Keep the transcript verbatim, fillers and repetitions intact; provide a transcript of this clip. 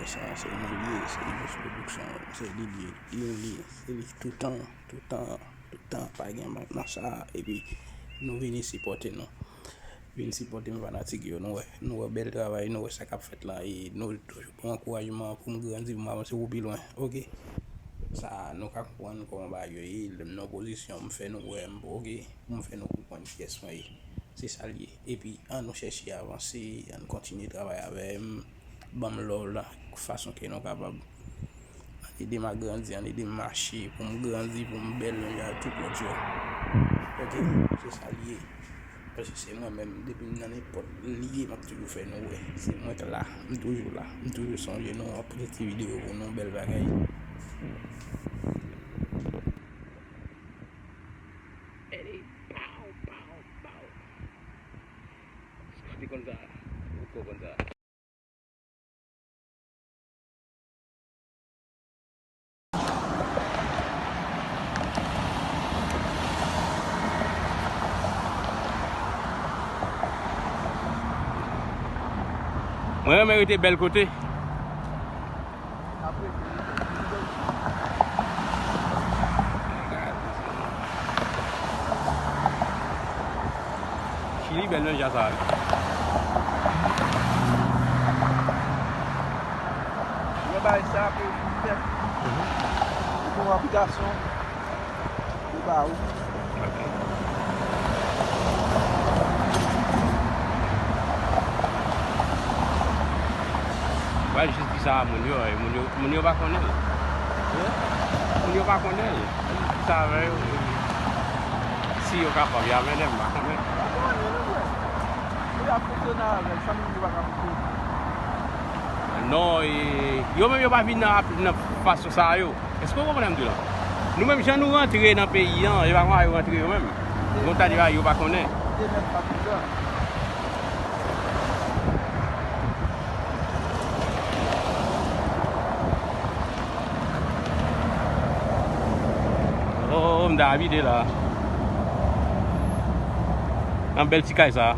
Sa se mwen li ye, se Nivos Production, se li li ye, li li ye, se li toutan, toutan, toutan, pa gen mank nan sa, epi nou vini sipòte nou. Vin sipòte m fanatik yo, nou wè, nou wè bèl travay, nou wè sa k ap fèt la, e nou toujou pran ankourajman pou m grandi, pou m avanse pou pi lwen, oke? Sa, nou ka konprann kòman bagay yo ye, lè m nan pozisyon, m fè nou wè m, oke? Pou m fè nou konprann kiyès mwen ye. Se sa l ye. Epi, ann nou chèche avanse, ann kontinye travay avè m, ban m love la, fason ke nou kapab. Ann ede m a grandi, ann ede m mache, pou m grandi, pou m bèl menm jan ak tout lòt yo. Oke, se sa l ye. Paske se mwen menm, depi m nan nenpòt lye, m ap toujou fè nou wè. Se mwen k la, m toujou la, m toujou sonje nou, m ap pote ti videyo pou nou, bèl bagay. Ede, pow, pow, pow. Te konn sa, ou ko konn sa. Mwen renmen rete bèl kote. Chili bèl nan jan sa wi. Yo bay sa pou fè. Pou aplikasion. Yo ba ou. Ok. Mwen jis di sa a moun yo, e moun yo, moun yo pa konnen. Moun yo pa konnen. Mwen jis di sa avè yo, e si yo kapab, y a vennde m, m pa konnen. Yo ap fonksyone avè l, sa moun yo pa ka fonksyone. Non, e yo menm yo pa vin nan, nan fason sa yo. Èske w konprann sa m di w la? Nou menm, jan nou rantre nan peyi an, e pa konsa yo rantre yo menm. Bon, ta di bagay yo pa konnen. Oh, m ta abite la. Nan bèl ti kay sa.